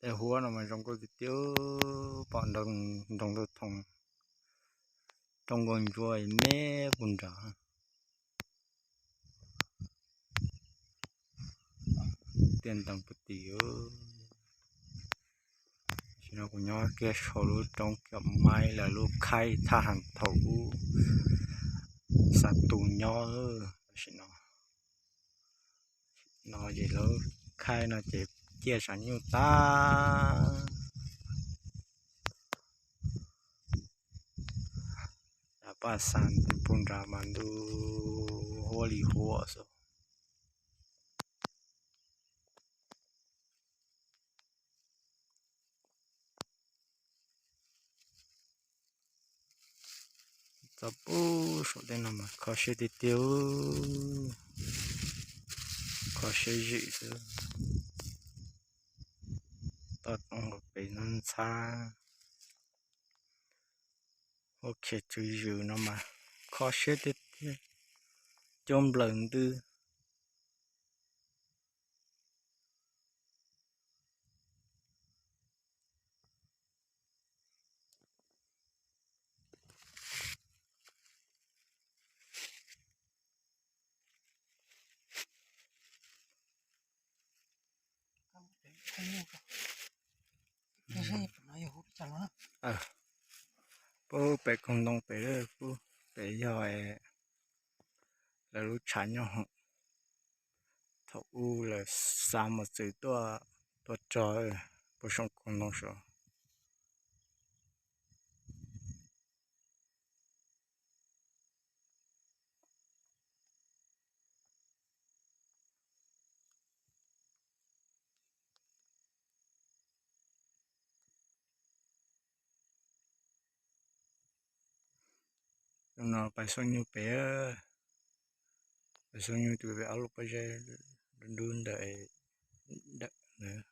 Daim huab no mas zoo nkauj tiag tiag, pom nroo ntoo tau thoo, roob nkauj ntsuab me puag nrad. Tiaj ntees puag tim. Tam sim no kuv nyob kiag saum lub roob Kiam Maib lawv lub khaij thaj ham thaum ub xa tus nyob. Tam sim no, no ces lawv khaij no ces ciaj tshav nyuj tag. Paj xa puag nrad mas ntuj huab li huab xwb. Txog puag saum tej no mas kho siab tiag tiag, kho siab zim xwb. Toj roob hauv pes no ntxhab, ua khiav tswv zwm no mas kho siab tiag tiag, coob nplawm ntws. Puag pem koog ntoo pem, puag pem yog lawv lub tshav nyob hoom. Thaum ub lawv xa mos txwv tuaj, tuaj tso puag saum koog ntoo saud. No pais xauj nyuj pem, pais xauj nyuj twb pem ob lub pob zeb dub ntawm, dawm ntawd.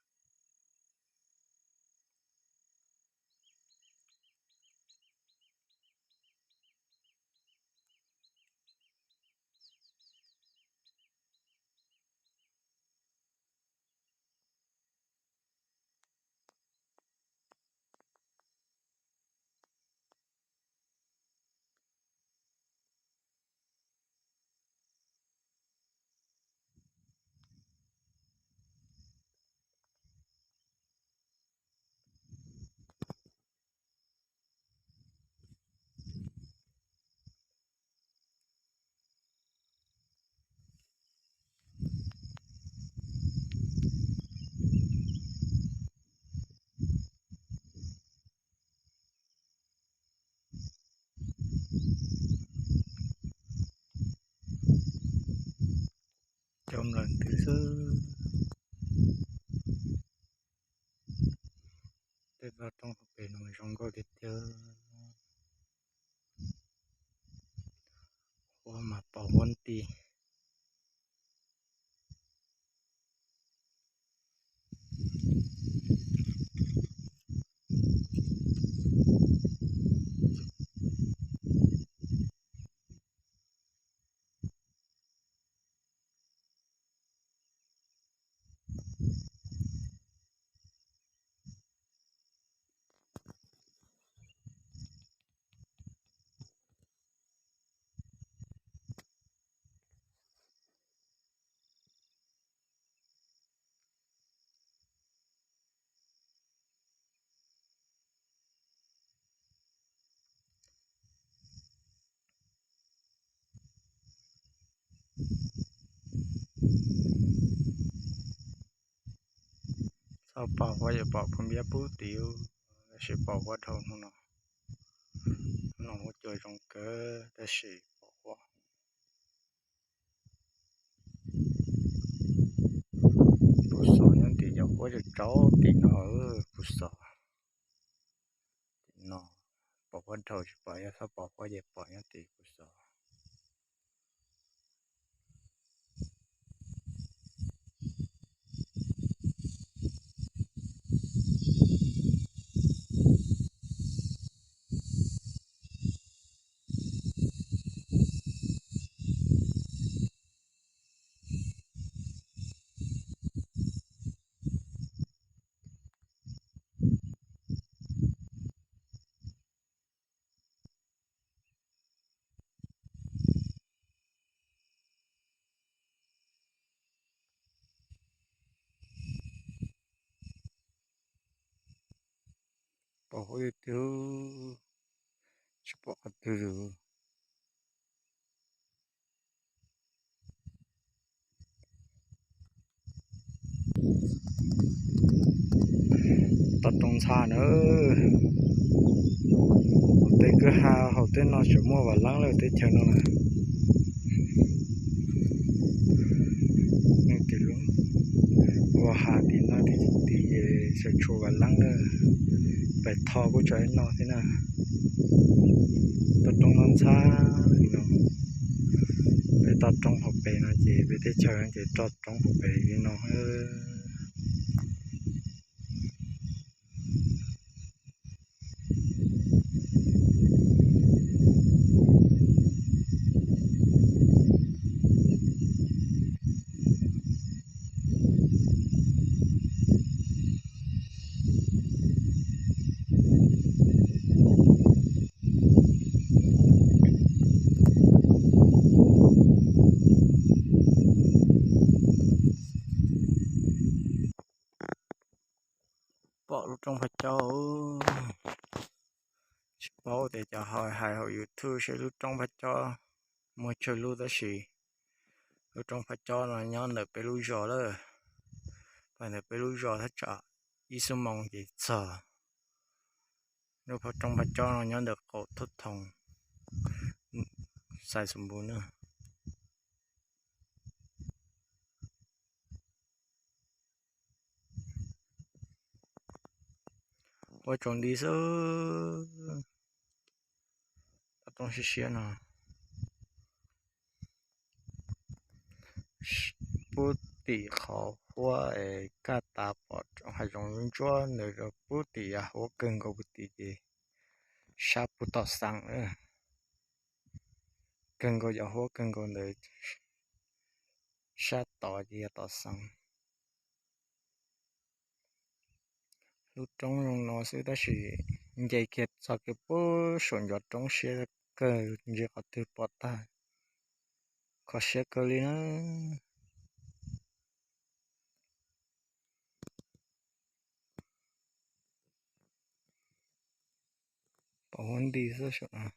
Coob nplawm ntws xwb. Tej toj roob hauv pes no zoo nkauj tiag tiag. Huab mas pos huab nti. Txhob pom huab, yuav pom phoo npiab pub tim, tab sis pom huab dhau hnub no. Hnub no huab cua zoo kawg tab sis pom huab. Kuv xov nyob tim cov huab tsaus tsaus tim no, kuv xov tim no. Pom huab dhau tsis pom, yog txhob pom huab ces pom nyob tim kuv xov. Hauv tiag tiag, tsis pom qhov twg li. Toj roob ntxhab na. Tej kwj ha hauv tej no tseem muaj vam leeb lawm teb chaws no na. Ua ha tim no tim tim ces tseem tshuav vam leeb na. Pem tho kuj tseem no thiab na. Toj roob no ntxhab li no. Peb toj roob hauv pes no ces peb teb chaws no ces toj roob hauv pes li no. Pom lub roob Phaj Cob. Tsis paub tias cov hais hauv YouTube seb lub roob Phaj Cob muaj tsawg lub tab sis lub roob Phaj Cob no nyob ntawm peb lub zos lawm. Pab ntawm peb lub zos thaj tsam ib xuab moos ces txog. Lub roob Phaj Cob no nyob ntawm qaum Thoj Thoo, Xais Xus Npus na. Ua tsaus nti xwb. Toj roob siab siab no. Pub tim qhov huab es kaj tas pom hav zoov ntsuab ntawd, pub tim yav huab kawg nkaus pub tim ces sab pub tom xeev. Kawg nkaus yav huab kawg nkaus ntawd, sab tod ces yog tom xeev. Lub roob zoo no xwb tab sis nce kiag txog kiag pub saum ncov roob siab kawg, ntsia qhov twg pom tag. Kho siab kawg li na. Pom huab nti xwb saum no.